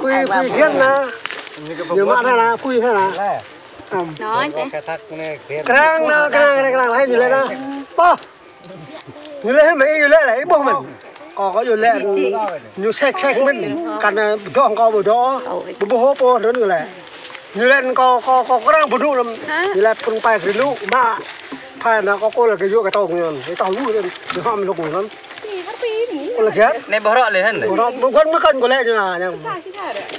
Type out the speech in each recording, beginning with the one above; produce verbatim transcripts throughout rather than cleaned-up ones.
Pui, pui hiên na. Ñu mă thế na, pui thế na. Nói thế. Krang na, krang, krang, krang, hai ñu lĕ na. Pô. Ñu lĕ mă, ñu lĕ lĕ, ih ƀuh mơ̆n. Kâo, kâo ñu lĕ, ñu sek, sek mơ̆n. Kăn, ơ, dŏ kâo ƀu dŏ. Ƀu ƀuh pô anŭn ñu lĕ. Ñu lĕ kâo, kâo, kâo krang ƀu dŏ lăm. Ñu lĕ phun pai kơ dŏ, mă. Phai na kâo kôl kơ yua kơ tông ñu. Kơ tông ñu, ñu hom lŭk ñu. Kâo lĕ gĕt. Nê ƀuh rŏ lĕ hăn. Ƀuh rŏ, ƀuh gĕt mơ̆ kăn kâo lĕ ñu na, ñu.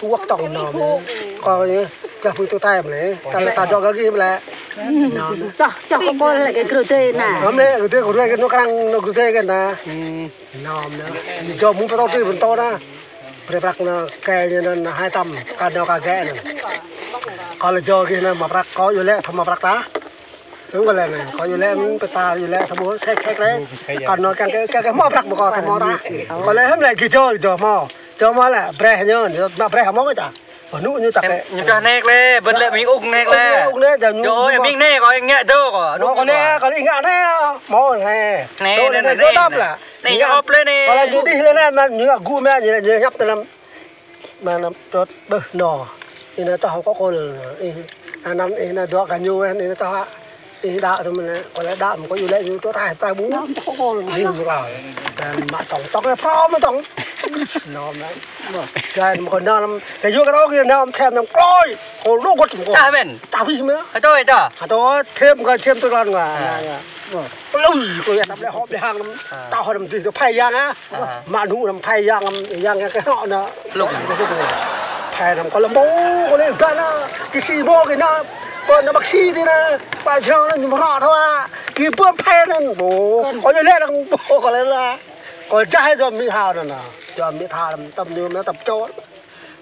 Wăk tông ñu. Kâo ñu, kơ pui tu tai mơ̆ lĕ. Ta lĕ ta dŏ kơ gih mơ̆ lĕ. Ñu. Čoh, čoh kâo kôl lĕ kơ gru tê na. Hom lĕ, gru tê, gru tê, gru tê na. Nôm na. Ñu dŏ mơ̆ng pơtô tui pơtô na. Brơi prăk na kơ ñu na hai trăm, kăn ñu kơ gĕt na. Kâo lĕ dŏ gih na mă prăk kâo yua lĕ, thâo mă prăk ta. Tơ̆ng kâo lĕ na, kâo yua lĕ mơ̆n pơta yua lĕ thâo ƀuh sek sek lĕ. Kăn ñu kăn kơ, kăn kơ mă prăk mơ̆ kâo thâo mă ta. Kâo lĕ hăm lĕ gih dŏ, dŏ mă. Dŏ mă lĕ, brơi ñu, mă brơi hăm mă ta. Ƀu ñu tăk kơ. Ñu pioh nĕk lĕ, ƀơ̆n lĕ ƀing uk nĕk lĕ. Uk nĕk, dŏ ñu. Čô ơi, ƀing nĕk kâo ngă dŏ kâo. Hnŭk kâo nĕ, kâo lĕ ngă nĕ. Mâo nĕ. Nĕ, dŏ nĕ, nĕ, nĕ, dŏ nĕ. Dŏ nĕ. Nĕ, ñu ôp lĕ nĕ. Kâo lĕ ñu đih lĕ nĕ, ñu gŭ mĕ, ñu lĕ ñu hiăp tơlăm. Mă nă, čot ƀơ̆ nô. Ih nă tŏh kâo kôl. Ih, anăn ih nă dŏ kơ ñu, ih nă tŏh. Ih đaŏ tơmơ̆n, kâo lĕ đaŏ mơ̆ kâo yua lĕ ñu tŏ tai, tai ƀu. Ñu rao. Mă tŏng, tŏng, phrâo mă tŏng. Nôm na. Jai mơ̆ kâo nă lăm, kơ yua kơ tŏ kơ nă lăm them nă kloi. Kâo lŏ gŏt mơ̆ kâo. Tah mĕn. Tah pih mơ̆. Hơtô, hơtô. Hơtô, them kơ them tui lăn ngă. Lui, kâo yua tăm lĕ hŏp lĕ hăng lăm. Tah hŏp lăm dih tŏ phai yang ah. Mă nŭ lăm phai yang, yang kơ hnŏ nă. Lŭk. Phai lăm kâo lăm ƀu, kâo lĕ gah nă. Kơ si mâo kơ nă. Pơ nă bác sĩ tui nă. Pă jrong nă ñu mă rŏ thâo ah. Kơ pơ phai năn ƀu. Kâo yua lĕ lăm ƀu kâo lĕ la. Kâo jah dŏ mĭ thâo nă nă. Dŏ mĭ thâo lăm tăm ñu nă tăm čô.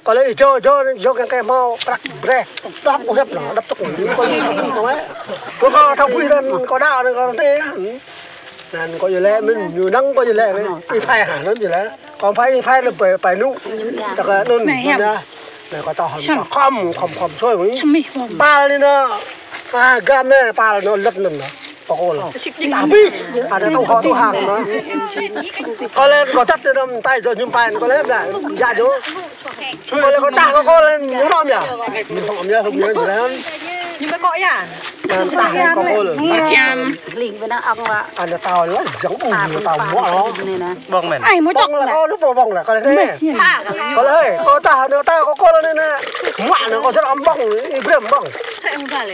Kâo lĕ ih dŏ, dŏ, dŏ kơ kơ hmâo prăk brơi. Đăp kâo hiăp nă, đăp tŏk. Kâo lĕ ih dŏ kâo mă. Kâo kâo thâo pui năn, kâo đaŏ năn kâo tê. Năn kâo yua lĕ mĭn, ñu năng kâo yua lĕ mĭn. Ih phai hă, năn yua lĕ. Kâo phai, ih phai lĕ pai, pai nŭ. Tăk kơ nŭn, năn yua. Năn kâo tŏ hăn, kâo khŏm, khŏm, khŏm sui mĭn. Pal năn nă. A, gam nă, pal năn lĕ năn nă. Pơkôl. Tapi, ada tŏng hŏ tŏng hăng nă. Kâo lĕ kâo čăt tơ năn tai dŏ ñu pai, kâo lĕ ƀlă, ya dŏ. Kâo lĕ kâo tah kâo kôl ñu hrŏm ya. Ñu hrŏm ya, hrŏm ya, jơlan. Ñu ƀu kŏ ya. Năn tah kâo kôl. Jam. Ling ƀơi nă ŏng wa. Ană tao lĕ, jăng ƀu ñu tao mă lŏ. Ƀơ̆ng mĕn. Ai, mă ƀơ̆ng lĕ, kâo lŭ ƀơ̆ng lĕ, kâo lĕ. Ƀơ̆ng. Kâo lĕ, ơi, kâo tah ană tao kâo kôl năn nă. Mă nă kâo čăt ăm ƀơ̆ng, ih brơi ăm ƀơ̆ng.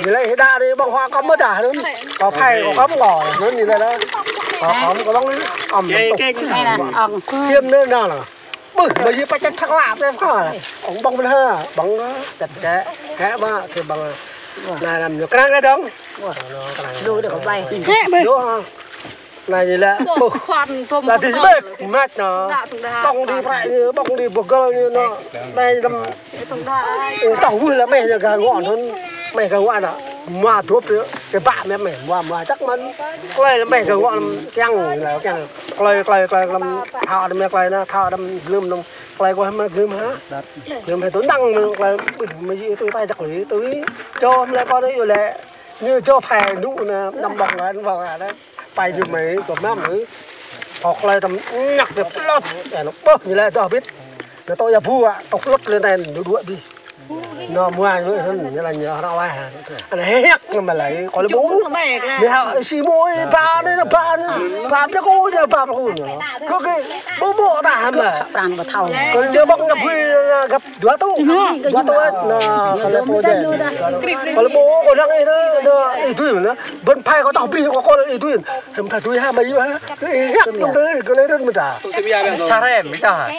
Ñu lĕ ih đaŏ đi ƀơ̆ng hua kâo mă tah năn. Kâo phai kâo kâo kâo năn ñu lĕ nă. Kâo kâo kâo ƀơ̆ng nă. Ăm ƀơ̆ng. Thiêm nă nă. Ƀuh, ƀơi yơh pă čăt phak wa, pă phak wa. Ong ƀơ̆ng mơ̆n ha, ƀơ̆ng, čăt kĕ, kĕ mă, kĕ ƀơ̆ng. Nă, năn ñu krang kơ dŏng. Lu dŏ kơ ƀai. Kĕ ƀơ̆ng. Lu ha. Nă ñu lĕ, ƀuh. Nă dih ƀĕ, măt nă. Ƀơ̆ng dih prăk ñu, ƀơ̆ng dih bơgơl ñu nă. Nă lăm. Ơ, tŏng wơh lĕ meh ñu gah ngŏ anŭn. Meh gah ngŏ nă. Mă dŏp kơ bă meh meh, mă, mă čăk mơ̆n. Klơi lĕ meh gah ngŏ lăm kiăng, lĕ kiăng. Klơi, klơi, klơi lăm thâo đăm meh klơi nă, thâo đăm glưm nă. Klơi kơ mă glưm ha. Glưm ha tui năng mă klơi, ƀuh, mă yua tui tai čăk lui, tui. Čô mă lĕ kâo đơi yua lĕ. Ñu čô phai nŭ nă, năm ƀơ̆ng nă, ƀơ̆ng nă. Pai ñu mơi, kâo mă mơi. Kâo klơi tăm ñăk đơi plot. Ơ, nă, ƀuh, ñu lĕ dŏ bit. Anai tŏ ia ƀu, tŏ lŏt lĕ anai, dua dua bih. Anai mua ñu anai, ñu laĭ ñu ră wai. Anai hek ñu mă lai, kơ lĕ ƀu. Mơ̆ hă, si mơ̆, ba anai, ba anai. Ba plek ôh, ba plek ôh. Kơ kơ, ƀu ƀu ta hăm lah. Kơ lĕ ƀơ̆ng ñu bui, găp dua tŭ. Dua tŭ, anai, kơ lĕ pô deh. Kơ lĕ ƀu, kơ năng ih anai, anai, ih tui anai. Ƀơ̆n phai kơ tŏ bih, kơ kơ ih tui. Hăm ta tui hă, mă yua hă. Ih hek ñu tui, kơ lĕ rơ̆n mơ̆ ta. Sa hrơi, mơ̆ ta.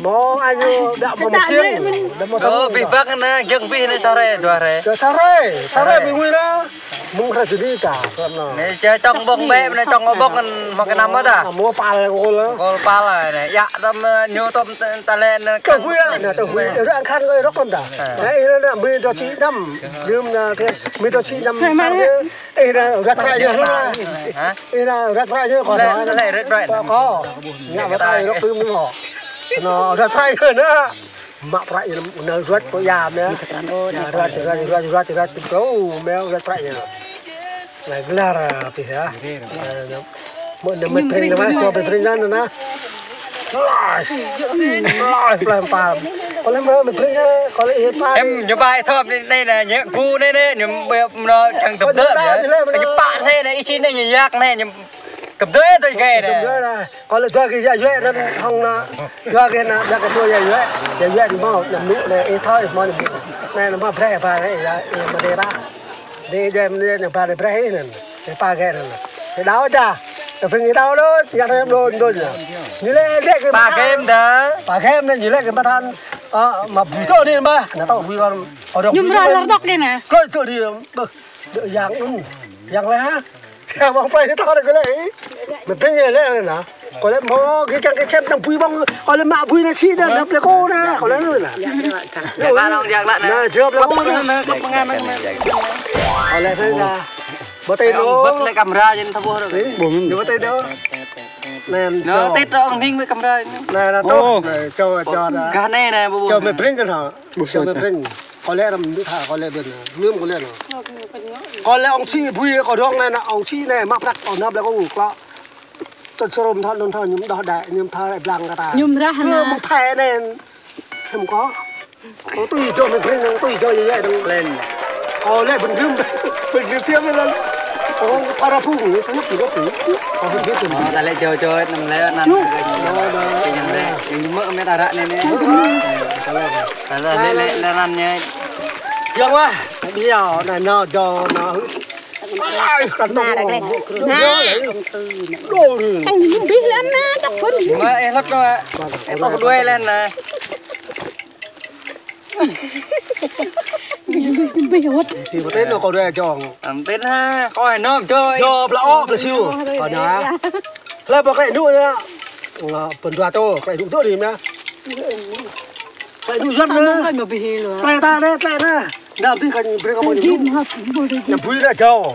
Mơ̆ anai ñu đa mơ̆ mơ̆ kiăng, đa mơ̆ sa mơ̆. Ơ, bih băng anai, giăng bih anai sa hrơi, dua hrơi. Sa hrơi, sa hrơi mơ̆ng ngui anai. Mơ̆ng hrơi tơdơi ta, kơ anai. Anai čơ čŏng ƀơ̆ng bĕ, anai čŏng ƀơ̆ng, mơ̆ kơ năm mơ̆ ta. Mơ̆ pal kơ kơ. Kơ pal anai. Ia, tơm, ñu tơm ta lĕ anai. Tơ hui anai, tơ hui. Ră anai khan kơ rŏk lăm ta. Anai, anai, anai, mơ̆ tơ čĭ năm. Lơ̆m anai, mơ̆ tơ čĭ năm. Ih anai, ruăt prăk yơh anai. Hă? Ih anai, ruăt prăk yơh kơ anai. Lĕ, lĕ, ruăt prăk. Kơ, kơ. Ngă mă ta rŏk tui mơ̆. Anai, ruăt prăk yơh anai. Mă prăk yơh anai, ruăt kơ ia mơ̆. Ia, ruăt, ruăt, ruăt, ruăt, ruăt, kơ mơ̆ ruăt prăk yơh. Anai, glar, ah, pih yơh. Anai, mơ̆ anai, mơ̆ pring anai, mơ̆ čô mơ̆ pring anai, anai. Lai, lai, plam, plam. Kơ lĕ mơ̆, mơ̆ pring anai, kơ lĕ ih pal. Em, ñu ƀai thop anai, anai, anai, ñu gu anai, anai, ñu ƀai mơ̆ kiăng tơm dơ̆ anai. Ñu pă anai, anai, ih čĭ anai, ñu yak anai, ñu tơm dơ̆ tui kơ anai. Tơm dơ̆ anai. Kơ lĕ dua kơ ia yua anŭn hŏng anai. Dua kơ anai, dua kơ dua ia yua. Ia yua anai mơ̆, anăm nŭ anai, ih thâo ih mơ̆ anăm nŭ. Anai anăm mă brơi ba anai, ia, ia mă dê ba. Dê, dê, dê, anai ba anai brơi ih anŭn. Dê ba kơ anŭn. Dê đao ja. Dê pring đao đôč, ia anai đôč, đôč anai. Ñu lĕ, lĕ kơ ba mă game than. Ba game anai, ñu lĕ kơ mă than. Ơ, mă bui tơ anai mă. Anai tơ bui kơ. Ñu mơra lơr dŏk anai anai. Klơi tơ anai. Bơ, dơ yang anŭn. Yang lĕ hă. Kơ ƀơ̆ng prăk tơ anai kơ lĕ. Mơ̆ pring anai lĕ anai. Kơ lĕ mơ̆ gih kiăng kơ čem anăm bui ƀơ̆ng. Kơ lĕ mă bui anai čĭ anai, anai plek ôh anai. Kơ lĕ anai. Anai, jơ̆p lĕ ôh anai. Kơ lĕ anai. Bơtê anŭn. Bơtê lĕ kamera jing thâo ƀuh. Anai bơtê anŭn. Anai, anai, tơl. Anai, anai, tơl. Anai, čô, čô anai. Gah anai anai, ƀu ƀuh. Čô mơ̆ pring tơ anai. Čô mơ̆ pring. Kơ lĕ răm nŭ tha, kơ lĕ ƀơ̆n. Lơ̆m kơ lĕ anai. Kơ lĕ ong čĭ bui kơ rŏng anai, anai, ong čĭ anai, mă prăk, ơ, anai plek ôh, klă. Tơl sơrơ̆m thâo, anŭn thâo, ñu đôč đai, ñu thâo lĕ blang kơ ta. Ñu mơra hă anai. Mơ̆ phai anai. Hăm kơ. Ơ, tui čô mơ̆ pring, tui čô ia anai. Plen. Ơ, lĕ ƀơ̆n rơ̆m, ƀơ̆n rơ̆m tiam anai. Ơ, para phung anai, thâo ñu kơ kơ. Ơ, ƀơ̆n rơ̆m tiam. Ơ, ta lĕ čô čô, anăm lĕ anăn. Ơ, đôč. Kơ ñu lĕ, ñu mơ̆ mĕt ară anai anai. Ơ, đôč. Ta lĕ, lĕ, lĕ anăn anai. Yang wah, biă, anai, anai, čô, anai. Ai, kăn tŏng. Anai, anai. Đôč. Anai, bih lĕ anai, čŏk phun. Mă, ih lăp anai. Ih tŏk đuaĭ lĕ anai. Bih wơ̆t. Ti pơtên anai kơ đuaĭ čŏng. Ăm tên hă, kơ anai anŏm čŏng. Čŏng plă ôh, plă siu. Kơ anai. Hlơi pơklĕ anŭn anai. Ngă pơ̆n dua čô, klĕ anŭn tơ anai anai. Klĕ anŭn Yuan anai. Klĕ ta anai, klĕ anai. Anăm tih kơ brơi kơ mơ̆ anai. Anăm bui anai čô.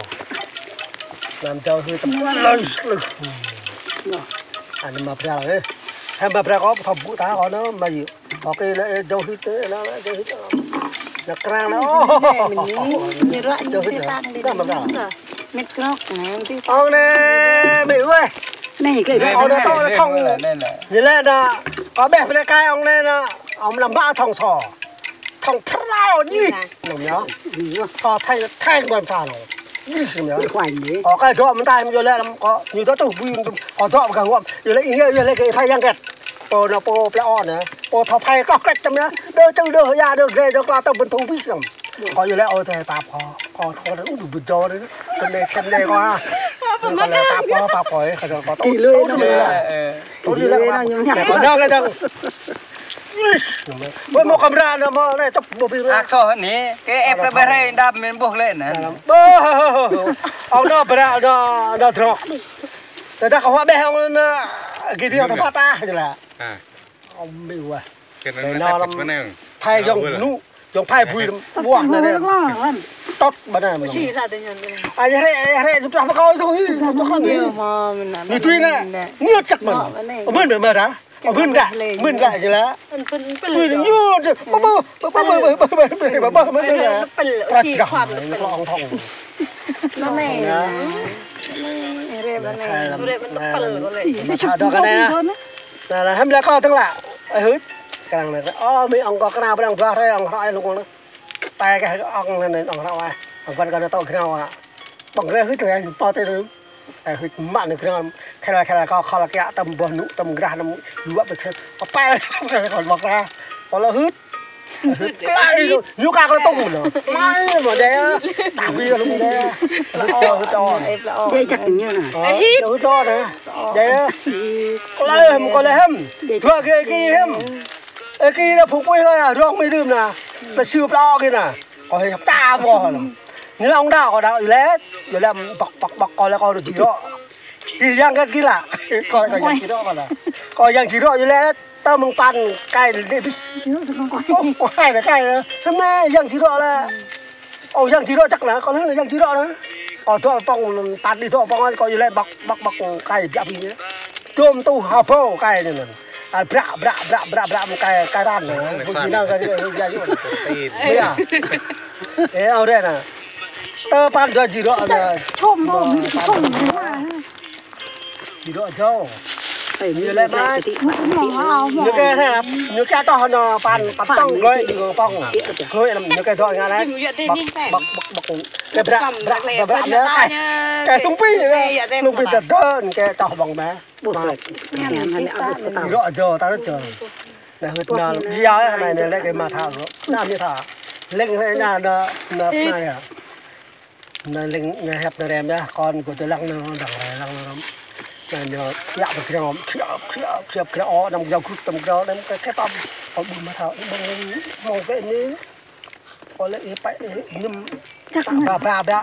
Anăm čô hư tơm lơi, lơi. Anai mă brơi anai. Hăm mă brơi kơ thâo ƀuh ta kơ anai mă yơh. Kơ kơ anai, ơ, čô hư tơ, anai, čô hư tơ. Anai krang anai. Ơ, anai, anai. Anai mă brơi. Mĕt krŏk anai, anai. Ong anai, mĕ weh. Anai, klĕ anai. Ong anai tŏ anai thŏng. Anai, anai. Ñu lĕ anai, kơ ƀĕ pơnai kai ong anai anai. Ong lăm ba thŏng sô. Thŏng phrâo ñu. Anŭn yơh. Thŏng thai, thai ƀơ̆n sa anŭn. Ñu anŭn yơh. Ơ, kơ dŏ mơ̆n ta ñu lĕ lăm kơ. Ñu dŏ tŭ bui kơ dŏ kơ guăm. Ñu lĕ ih yơh, ñu lĕ kơ phai yang kĕt. Pô anai pô plĕ ôh anai. Pô thâo phai kơ kĕt tơm anai. Đơ čư đơ ia đơ glai đơ kla tơm ƀơ̆n thŭng bih tơm. Kơ ñu lĕ ôh tơlơi pap kơ. Kơ thâo anai ôh ƀu djơ̆ anai. Kơ anai čem anai kơ ha. Kơ lĕ pap kơ, pap kơ, ơ, kơ dŏ kơ tŭ. Tui lơi anŭn. Tui lơi anŭn. Kơ anŭn lĕ tơm. Ih, ƀơi mơ̆ kamera anai mơ̆ anai tŏp ƀu bih. Ak soh anai. Kơ ĕp lĕ ƀơi hrơi đam mơ̆n ƀuh lĕ anai. Ƀơ. Ong anai ƀră anai, anai drŏk. Tơdah kơ huă ƀĕ ong anai, gih dih ong tơpă tah jơlah. Ơ. Ong mĕ wah. Kơ anai anai lăm phai yŏng anŭn. Yŏng phai bui ƀuah anai anai. Tŏt ƀơi anai. Ai hrĕ, ai hrĕ, jơ̆ pioh mă kơ tui. Ñu tui anai. Ñu čăk mơ̆n. Mơ̆n mơ̆n mơ̆n dah. Mơ̆n dah. Mơ̆n dah jơlah. Tui ñu. Bơ bơ bơ bơ bơ bơ bơ bơ bơ bơ bơ. Tơpel, či khuat tơpel. Anai. Anai. Anai, anai. Anai, anai. Anai, anai. Anai, anai. Anai, anai. Anai, anai. Anai, anai. Anai, anai. Anai, anai. Anai, anai. Kơnang anai, ơ, mĭ ŏng kâo kơnang pơ anai, ƀuh rai ŏng hrŏ ih lŏng anai. Tơkai kơ ŏng anai, ŏng hrŏ ih. Ŏng kâo kơ anai tŏ grao ah. Ŏng grao hưt anai, pô tơl. Ơ, hưt mă anai grao. Khel khel kâo khŏl kiă tơm boh nŭ tơm grah anăm luă ƀĕ khel. Kơpel kâo ƀơ̆k ra. Kâo lŏ hưt. Hưt klai lu. Ñu ka kâo tŭng lu. Klai mă djai ah. Tah ƀi lu djai ah. Hưt to, hưt to. Djai jăk ñu anai. Ơ, hưt to anai. Djai ah. Klai hăm, kâo lĕ hăm. Dua kơ ki hăm. Ơ, ki anai phung pui hơi ah, rong mĭ đưm anai. Anai siu plao ki anai. Kâo hơi hăp ta ƀôh anai. Ñu lăng đao kâo đao ih lĕ, ih lĕ ƀơ̆k ƀơ̆k ƀơ̆k kâo lĕ kâo rơjĭ rŏ. Ih yang kơ ki lă. Kâo lĕ kâo yang jĭ rŏ kâo lĕ. Kâo yang jĭ rŏ ih lĕ, tơ mơ̆ng păn kai lĕ đĭ ƀĭ. Ơ, kâo hai anai kai lĕ. Hơmâo yang jĭ rŏ lĕ. Ơ, yang jĭ rŏ jăk anai, kâo lĕ yang jĭ rŏ anai. Kâo dŏ pŏng, păn đĭ dŏ pŏng, kâo ih lĕ ƀơ̆k ƀơ̆k ƀơ̆k kai ƀiă ƀĭ. Dôm tŭ hơbâo kai anai. Ă, bră, bră, bră, bră, bră, mă kai, kai păn anai. Ƀu djơ̆ nao kai, kai, kai, kai. Ơ, yă. Ơ, ơ, ră anai. Tơ păn dua jĭ rŏ anai. Čôm, čôm. Jĭ rŏ jâo. Ñu lĕ mă. Ñu kơ anai, ñu kơ tŏh anai păn, păn tŏng glơi, ñu pŏng. Glơi anai, ñu kơ dŏ ngă anai. Ƀơ̆k, ƀơ̆k, ƀơ̆k, ƀơ̆k. Kơ bră, bră, bră, bră, anai. Kơ tŭng pi, tŭng pi tơdơ̆n, kơ tŏh ƀơ̆ng anai. Ƀuh, anai, anai, anai, anai. Jĭ rŏ jâo, ta rơ̆t jâo. Anai hưt anai, yă, anai, anai, lĕ kơ mă thâo. Anai mă thâo. Lĕ anai, anai, anai, anai, yă. Anai lĕ anai hăp anai rem yă, kâo gơ̆ tơlăng anai, dăng anai, lăng anai. Anai ñu, yă, pơkreo, kreo, kreo, kreo, kreo, ơ, anăm jâo krŭt, tơm kreo, anăm kơ, kơ tơm. Kâo ƀuh mă thâo, ƀơ̆ng, mơ̆ng pĕ anai. Kâo lĕ ih pĕ, ih ñum. Ba, ba, ba.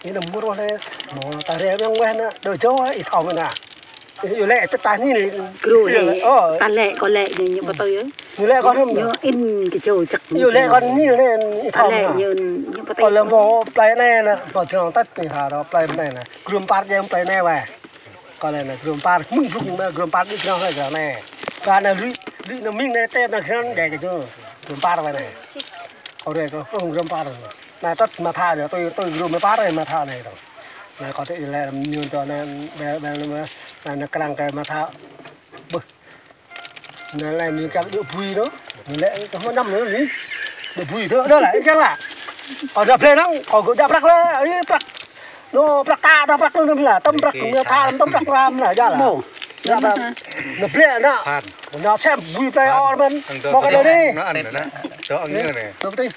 Ih anăm mơ̆ rŏh lĕ. Mơ̆ ta rem yang weh anai, đơ jâo, ih thâo mơ̆n anai. Ih lĕ pĕ ta anai anai. Gru anai. Ơ. Ta lĕ, kâo lĕ, ñu, ñu pơtô yơh. Ñu lĕ kâo anai. Ñu in kơ jâo jăk. Ñu lĕ kâo anai anai, ih thâo mơ̆n anai. Ñu, ñu pơtô. Kâo lĕ mơ̆ plei anai anai, mơ̆ jrong tăt anai, thâo rŏ plei anai anai. Grum par jĕ plei anai weh. Kâo lĕ anai, grum par, mơ̆ng blung anai, grum par đĭ grong anai, grong anai. Kâo anai lui, lui anai mĭn anai, tep anai, grong anai, djai kơ jâo. Grum par weh anai. Kâo rĕ kâo, kâo grum par. Anai tăt mă thâo anai, tui, tui grum mă par anai mă thâo anai. Anai kâo tĕ lĕ ñu tơ anai, bel, bel, anai, anai krăng kơ mă thâo. Ƀuh. Anai lĕ ñu čang đuaĭ bui anai. Ñu lĕ kơ hmâo năm anai. Đuaĭ bui tơ, anai lĕ, ih čang lă. Kâo anai blĕ năng, kâo gơ̆ djă prăk lĕ, ih prăk. Anai prăk ta, ta prăk anai lĕ, tơm prăk, ñu tha, tơm prăk ram anai, djă lă. Djă prăk. Anai blĕ anai. Anai sem bui plei ôr mơ̆n. Mơ̆ kơ anai anai. Anai, anai. Anai, anai. Anai, anai.